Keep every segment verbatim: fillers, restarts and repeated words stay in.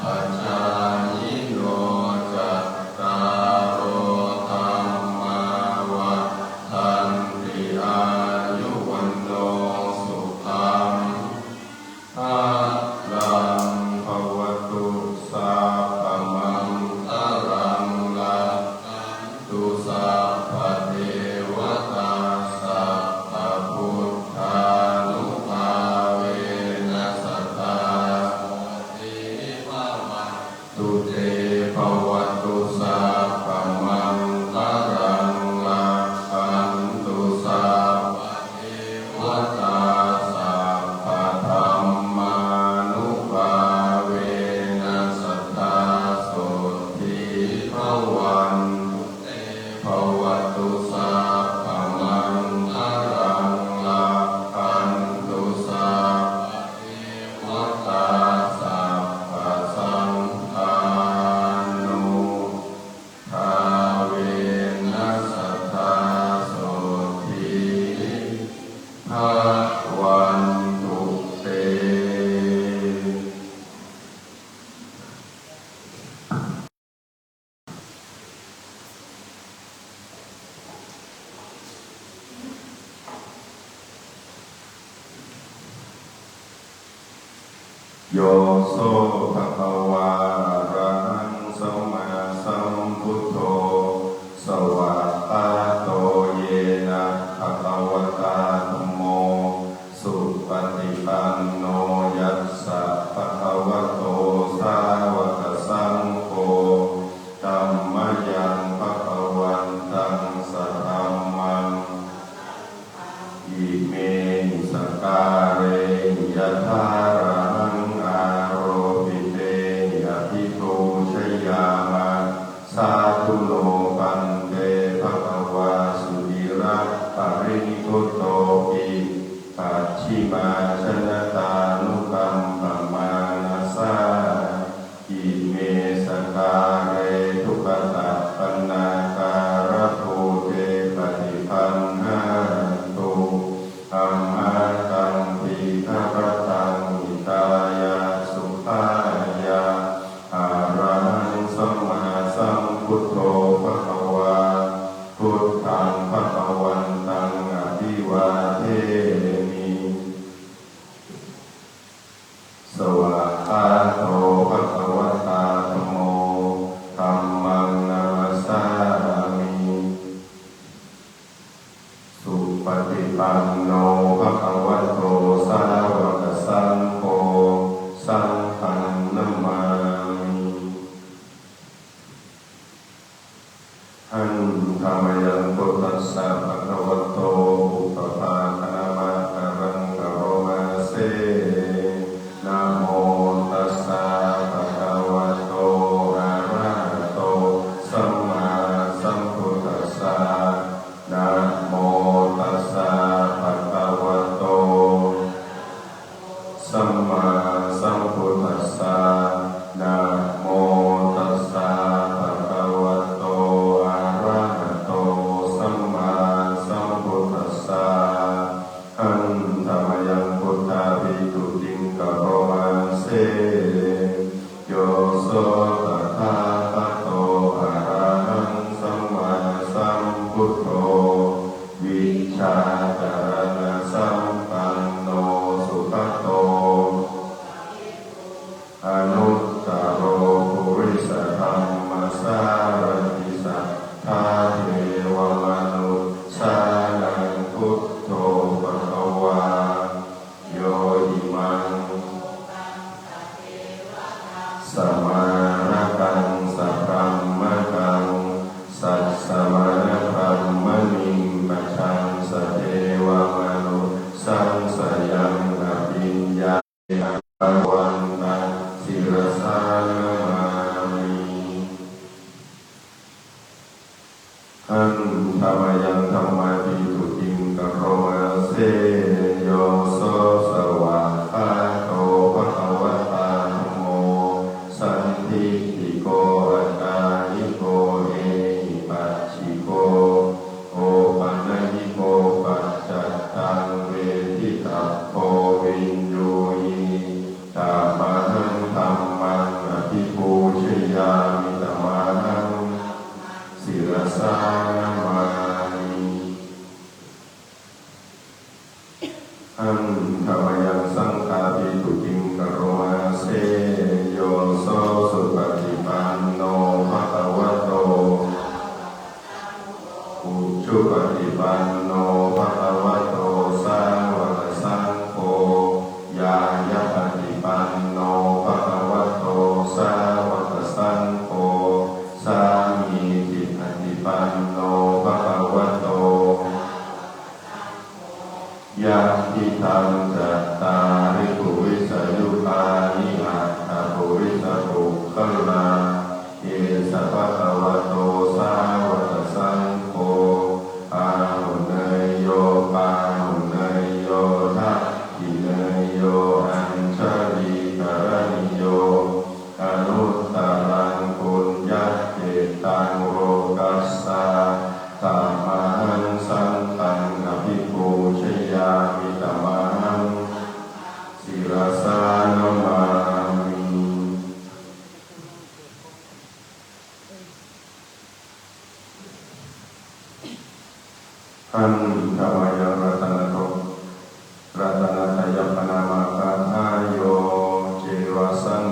pajāyino cattāro dhammā vaḍḍhanti āyu vaṇṇo sukhaṃ balaṃ. Bhavatu sabbamaṅgalaṃ rakkhantu sabbadevatā sabbabuddhānubhāvena sadā sotthī bhavantu te. Bhavatu sabbamaṅgalaṃ rakkhantu sabbadevatā sabbadhammānubhāvena sadā sotthī bhavantu te. Bhavatu sabbamaṅgalaṃ rakkhantu sabbadevatā sabbasaṅghānubhāvena sadā sotthī bhavantu te. Yo so bhagavā arahaṃ sammāsambuddho, svākkhāto yena bhagavatā dhammo, supaṭipanno yassa bhagavato sāvakasaṅgho, tammayaṃ bhagavantaṃ sadhammaṃ imehi sakkārehi yathārahaṃ āropitehi abhipūjayāma. Sādhu no bhante bhagavā suciraparinibbutopi pacchimājanatānukampamānasā ime sakkāre duggatapaṇṇākārabhūte paṭiggaṇhātu amhākaṃ dīgharattaṃ hitāya sukhāya. Arahaṃ sammāsambuddho bhagavā, buddhaṃ bhagavantaṃ abhivādemi. Svākkhāto bhagavatā dhammo, dhammaṃ namassāmi. Supaṭipanno bhagavato sāvakasaṅgho, saṅghaṃ namāmi. Handa mayaṃ buddhassa bhagavato pubbabhāganamakāraṃ karoma se. Namo tassa bhagavato arahato sammāsambuddhassa. Namo tassa bhagavato sammāsambuddhassa. Namo tassa bhagavato arahato sammāsambuddhassa. Handa mayaṃ buddhābhistutiṃ karoma se. Yo so tathāgato arahaṃ sammāsambuddho vijjācaraṇasampanno sugato anuttaro purisadammasārathi satthā devamanussānaṃ buddho bhagavā. Yo imaṃ samārakaṃ sabrahmakaṃ sassamaṇabrāhmaṇiṃ pajaṃ sadevamanussānaṃ abhiññāya bhagavantaṃ sirasā namāmi. Handa mayaṃ dhammābhistutiṃ karoma se. Yo so svākkhāto bhagavatā dhammo santi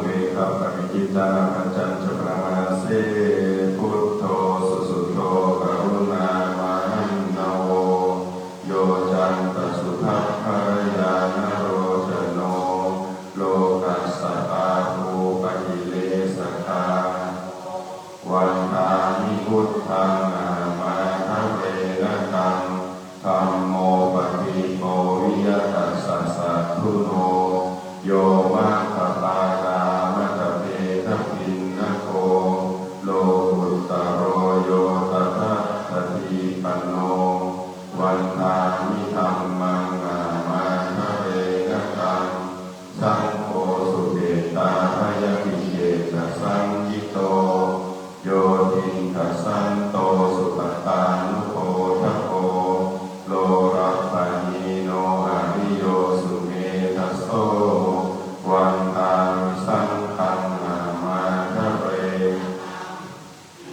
Vekkhaparikittanapaccaññaparamanase. Buddho susuddho karuṇāmahaṇṇavo, yoccantasudakkhaṇañāṇalocano, lokassa pāpūpakilesakhāgo, vandāmi buddhaṃ ahamādarena taṃ. Dhammo padīpo viya tassa satthuno, yo maggapākamatapena piṇṇako, lokuttaro yotapattadīpaṇo, vandāmi dhammaṃ ahamādarena taṃ. Saṅgho supetābhayabhijjhettasaññito, yoṭṭhiṅkhasanto supaṭānubodhako, lolappahīno ariyo sumedhaso, vandāmi saṅghaṃ ahamādarena taṃ.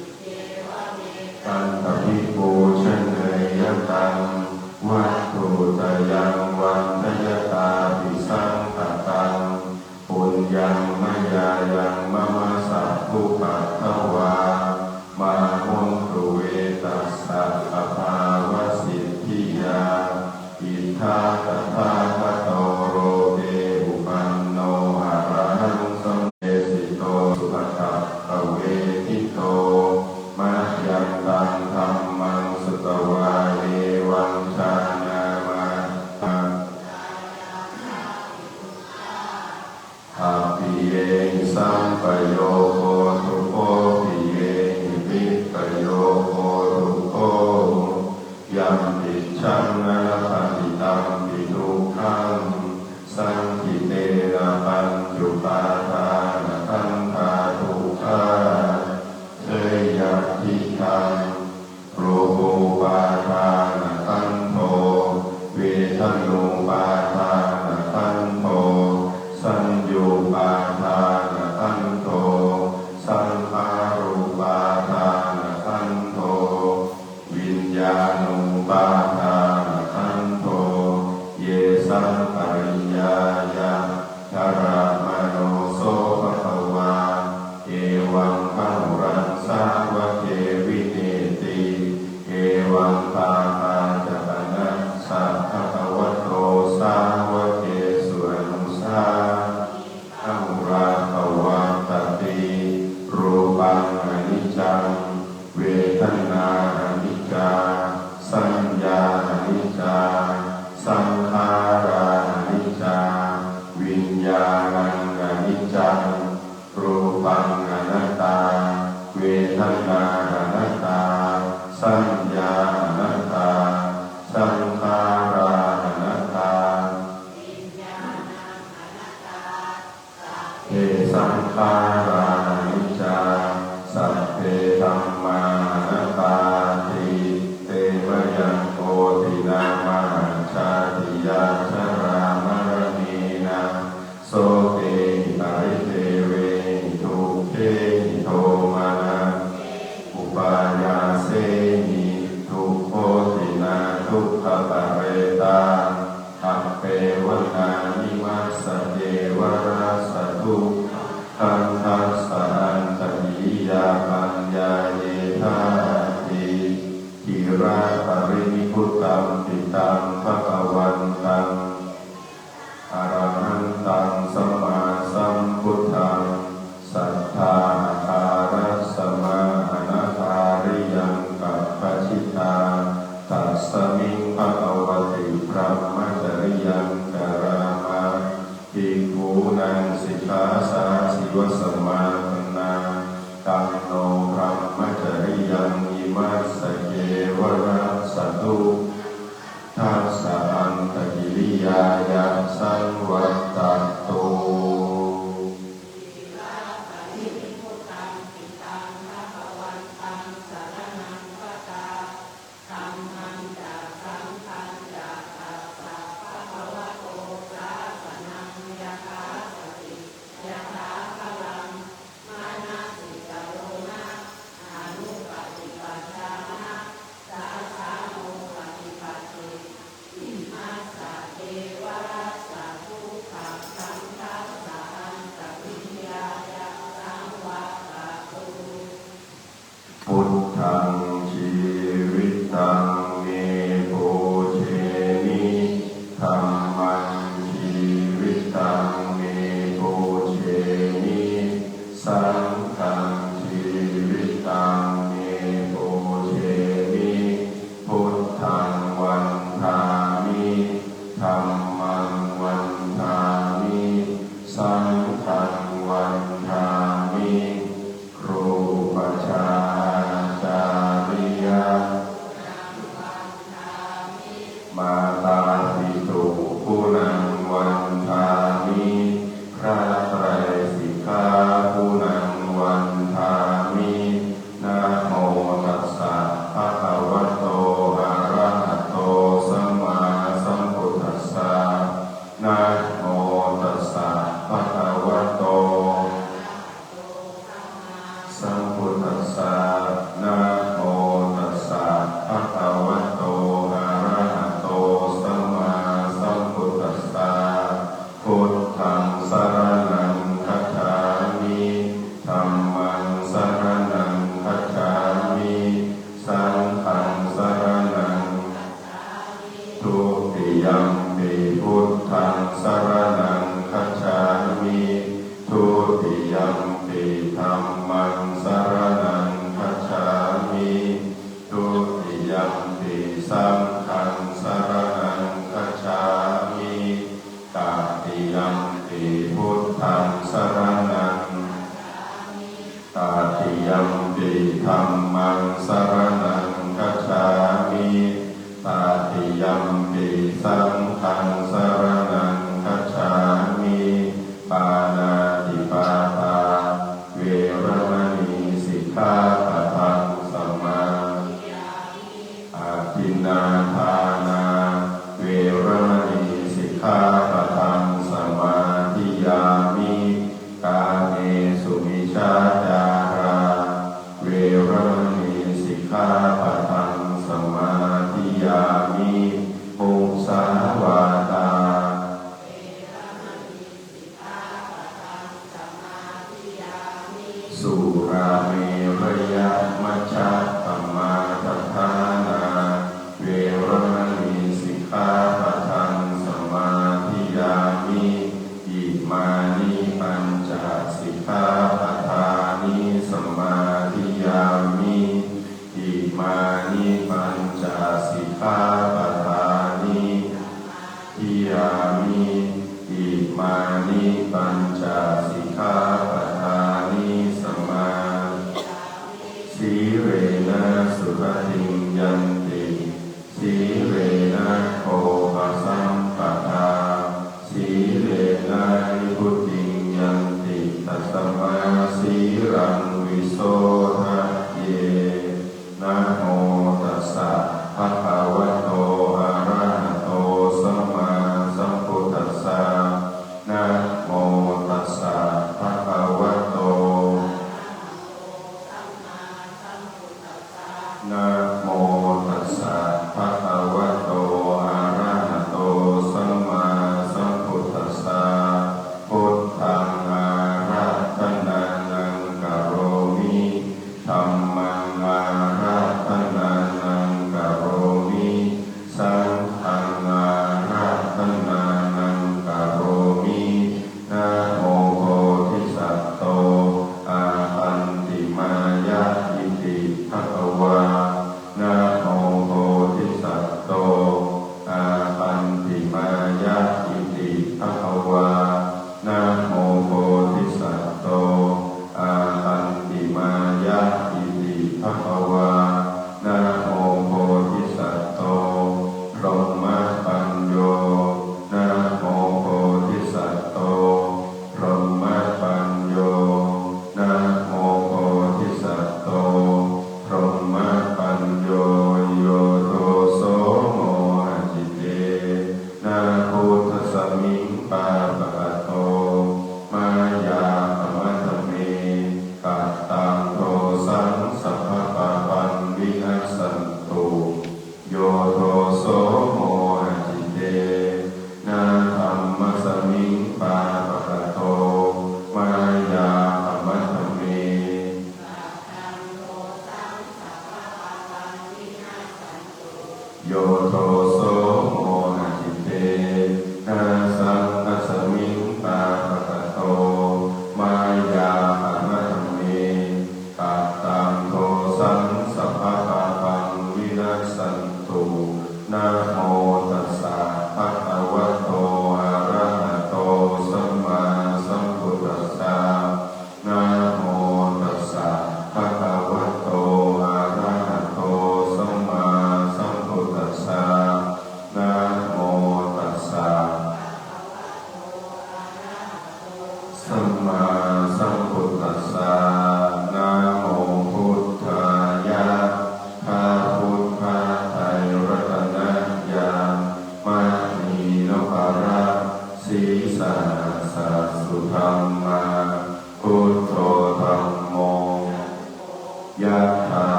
Iccevamekaṃ abhipūjaneyya taṃ, vatthuttayaṃ vandayatāpi saṅkhataṃ. Puññaṃ mayā yaṃ mama sabbupaddavā, mā hontu ve tassa abhāvasiddhiyā. Idha tathāgato loke upanno arahaṃ sam desito supaṭappavediṭo, mayyantaṃ dhammaṃ sutvā evaṃ jānāma: appiyehi sampayogo dukkho, piyehi vippayogo dukkho, yampicchaṃ na labhati tampi dukkhaṃ, saṅkhittena pañcupādānakkhandhā dukkhā. Seyyathīdaṃ: rūpūpādānakkhandho, vedanūpādānakkhandho, saññūpādānakkhandho, saṅkhāruppādānakkhandho, viññānūpādānakkhandho. Yesaṃ pariññāya dharamāno so bhagavā, evaṃ bahulaṃ sāvake vineti. Evaṃ bhāgā ca panassa bhagavato sāvakesu anusā bahulā pavattati. Rūpaṃ aniccaṃ, vedanā aniccā, saññā aniccā, saṅkhārā aniccā, viññāṇaṃ aniccaṃ. Rūpaṃ anattā, vedanā anattā, saññā anattā, saṅkhārā anattā, sabbe saṅkhārā aniccā, sabbe dhammā anattāti. Te mayaṃ koṭinā mahajātiyā jalāmaraṇena sokehi paridevehi dukkhehi domanassehi upāyāsehi dukkhoṭhina dukkhaparetā appeva nānimassa kevalassa dukkhakkhandhassa antakiriyā paññāyethāti. Dhīrā parinibbutampi taṃ bhagavantaṃ arahantaṃ sammāsambuddhaṃ satthā akārassa ma anakāriyaṃ kappacitā. Tasmiṃ bhagavati brahmacariyaṃ carāma. Bhikkhūnaṃ sikkhāsāsi vasa Buddhaṃ jīvitaṃ me pūjemi, dhammaṃ jīvitaṃ me pūjemi, saṅghaṃ jīvitaṃ me pūjemi. Buddhaṃ vandāmi, dhammaṃ vandāmi, saṅghaṃ vandāmi. ครูอุปัชฌาย์อาจาริยะ มาตาปิตุ guṇaṃ vandāmi, พระไตรสิกขา guṇaṃ vandāmi. Namo tassa bhagavato arahato sammāsambuddhassa. Namo tassa bhagavato sambuddhassa. Namo tassa bhagavato arahato sammāsambuddhassa. Buddhaṃ saraṇaṃ gacchāmi. Dhammaṃ saraṇaṃ gacchāmi. Saṅghaṃ saraṇaṃ. Dutiyampi buddhaṃ saraṇaṃ gacchāmi. Dutiyampi dhammaṃ saraṇaṃ gacchāmi. Dutiyampi saṅghaṃ saraṇaṃ gacchāmi. Tatiyampi buddhaṃ saraṇaṃ. Tatiyampi dhammaṃ saraṇaṃ gacchāmi. Tatiyampi saṅghaṃ saraṇaṃ gacchāmi. Pāṇātipātā veramaṇī sikkhāpadaṃ samā. Adinnādānā veramaṇī sikkhāpadaṃ samādiyāmi. Kāmesu micchācārā veramaṇī sikkhāpadaṃ samādiyāmi. Musāvādā. Surāmerayamajjapamādaṭṭhānā veramaṇī sikkhāpadaṃ samādiyāmi. Imāni pañca sikkhāpadāni samādiyāmi. Imāni pañca sikkhāpadāni. Diyāmi. Imāni pañca sikkhāpadāni samā.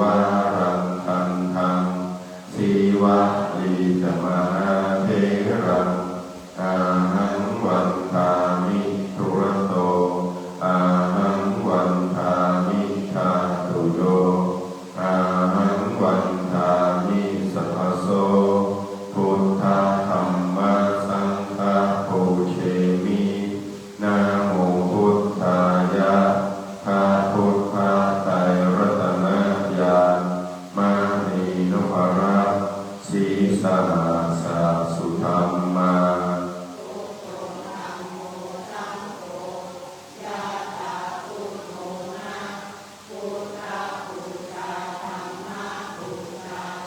varaṃ kaṇḍaṃ sīvalī ca mahātheraṃ ahaṃ vandāmi dūrato ahaṃ vandāmi dhātuyo ahaṃ vandāmi sabbaso buddha dhamma saṅgha pūjemi. Namo buddhāya. พระพุทธไตรรัตนญาณ มณีนพรัตน์ sīsahassa sudhammā.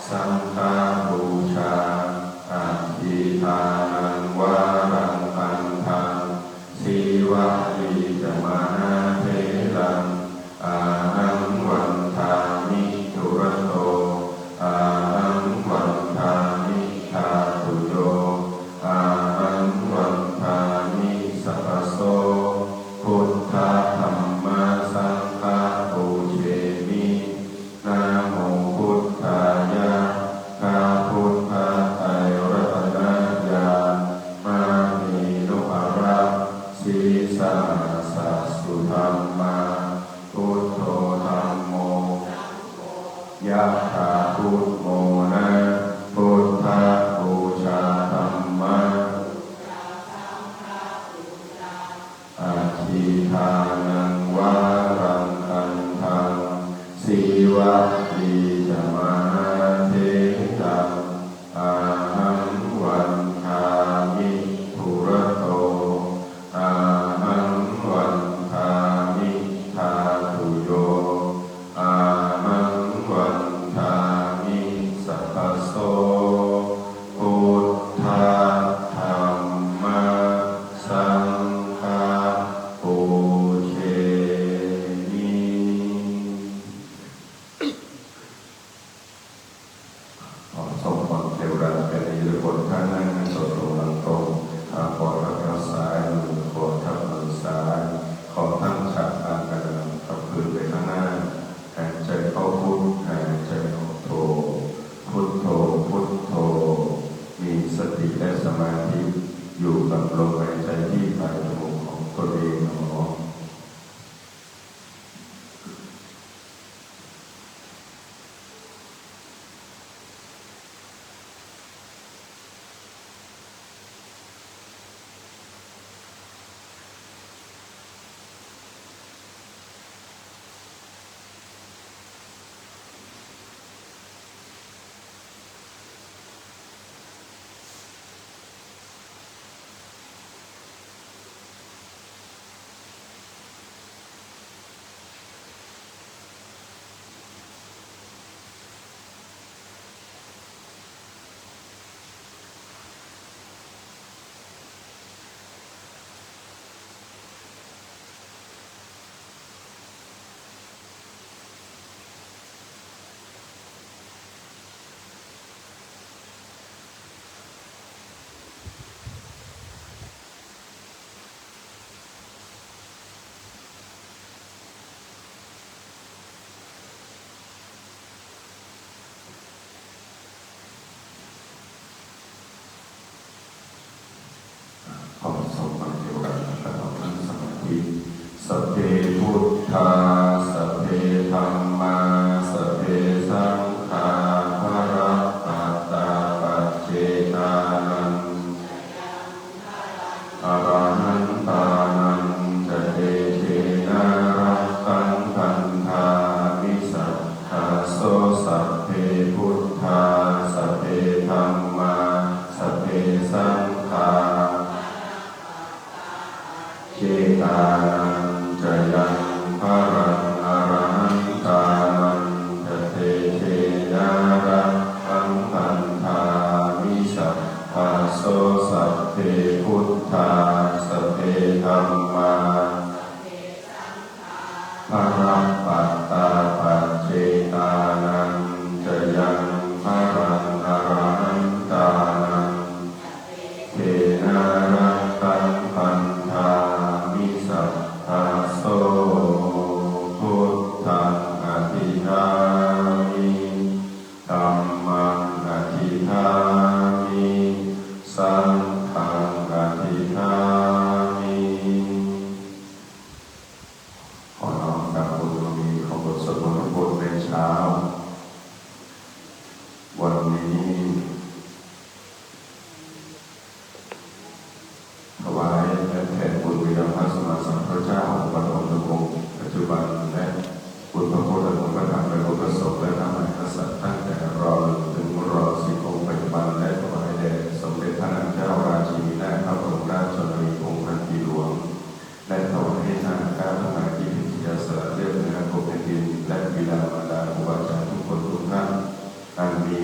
Saṅghapūjā aggīdānaṃ varaṃ kaṇḍaṃ sīvalī ca mahātheraṃ ahaṃ vandāmi dūrato ahaṃ vandāmi dhātuyo ahaṃ vandāmi sabbaso buddha dhamma saṅgha pūjemi. Namo buddhāya. พระพุทธไตรรัตนญาณ มณีนพรัตน์ sīsahassa sudhammā. Buddho dhammo yathā buddho na buddha pūjā dhamma aggīdānaṃ varaṃ kaṇḍaṃ sīvalī ca mahātheraṃ ahaṃ vandāmi dūrato ahaṃ vandāmi dhātuyo ahaṃ vandāmi sabbaso buddha dhamma saṅgha pūjemi. ขอส่งความเจริญเป็นนิรคนท่านั่งสดลงหลังตรง เอาขวาทับเท้าซ้าย มือขวาทับมือซ้าย ขอตั้งฉากตากันกับพื้นไปข้างหน้า หายใจเข้าพุท หายใจออกโท พุทโธ พุทโธ มีสติและสมาธิอยู่กับลมหายใจที่ปลายจมูกของตนเองหนอ ขอส่งความเจริญนะครับ ท่านสมาธิ Sabbe buddhā, sabbe dhammā, sabbe saṅghā, balappattā, paccetānañca yaṃ balaṃ, arahantānañca tejena, rakkhaṃ bandhāmi sabbaso. Sabbe buddhā, sabbe dhammā, sabbe saṅghā, cetānañca yaṃ balaṃ, arahantānañca tejena, rakkhaṃ bandhāmi sabbaso. Sabbe buddhā, sabbe dhammā, balappattā, paccetānañca yaṃ balaṃ, arahantānañca tejena, rakkhaṃ bandhāmi sabbaso. Buddhaṃ abhivādemi.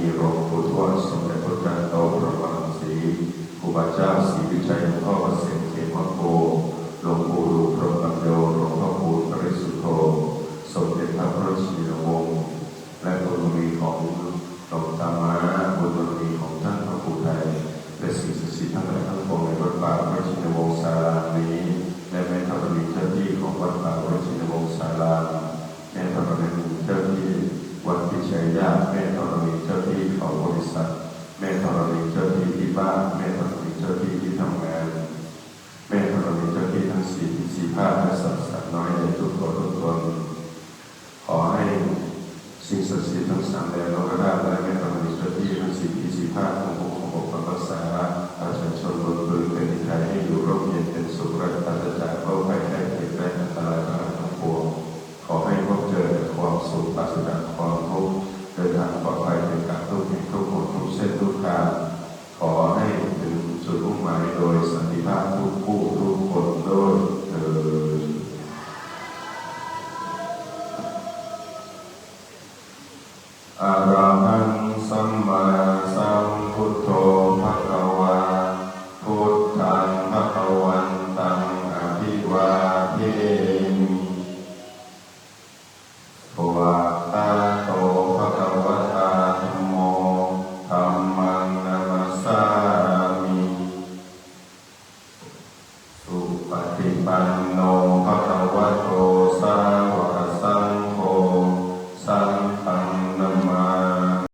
มีหลวงปู่ทวดสมเด็จพระจารย์โตพรหมรังสี ครูบาเจ้าศรีวิชัย หลวงพ่อเกษมเขมโก หลวงปู่ดูพรหมปัญโญ หลวงพ่อคูณปริสุทโธ สมเด็จพระพุทธชินวงศ์ และบุญบารมีของหลวงตาม้า บุญบารมีของท่านพระครูไทย และสิ่งศักดิ์สิทธิ์ทั้งหลายทั้งปวงในวัดป่าพุทธชินวงศ์สารามนี้ และแม่ธรณีเจ้าที่ของวัดป่าพุทธชินวงศ์สาราม แม่ธรณีเจ้าที่วัดพิชัยญาติ แม่ธรณีเจ้าที่เขาบริษัท แม่ธรณีเจ้าที่ที่บ้าน แม่ธรณีเจ้าที่ที่ทำงาน แม่ธรณีเจ้าที่ทั้งสี่ทิศสี่ภาค และสรรพสัตว์น้อยใหญ่ทุกตัวทุกตน ขอให้สิ่งศักดิ์สิทธิ์ทั้งสามแดนโลกธาตุ และแม่ธรณีเจ้าที่ทั้งสี่ทิศสี่ภาค จงคุ้มครองปกปักรักษาประชาชนบนพื้นแผ่นดินไทยให้อยู่ร่มเย็นเป็นสุข และปราศจากโรคภัยไข้เจ็บและอันตรายทั้งหลายทั้งปวง ขอให้พบเจอแต่ความสุข ปราศจากความทุกข์ เดินทางปลอดภัยจากทุกข์แห่งทุกข์หนทุกเส้นทุกทาง ขอให้ถึงจุดมุ่งหมายโดยสันติภาพทุกผู้ทุกคนด้วยเทอญ อารา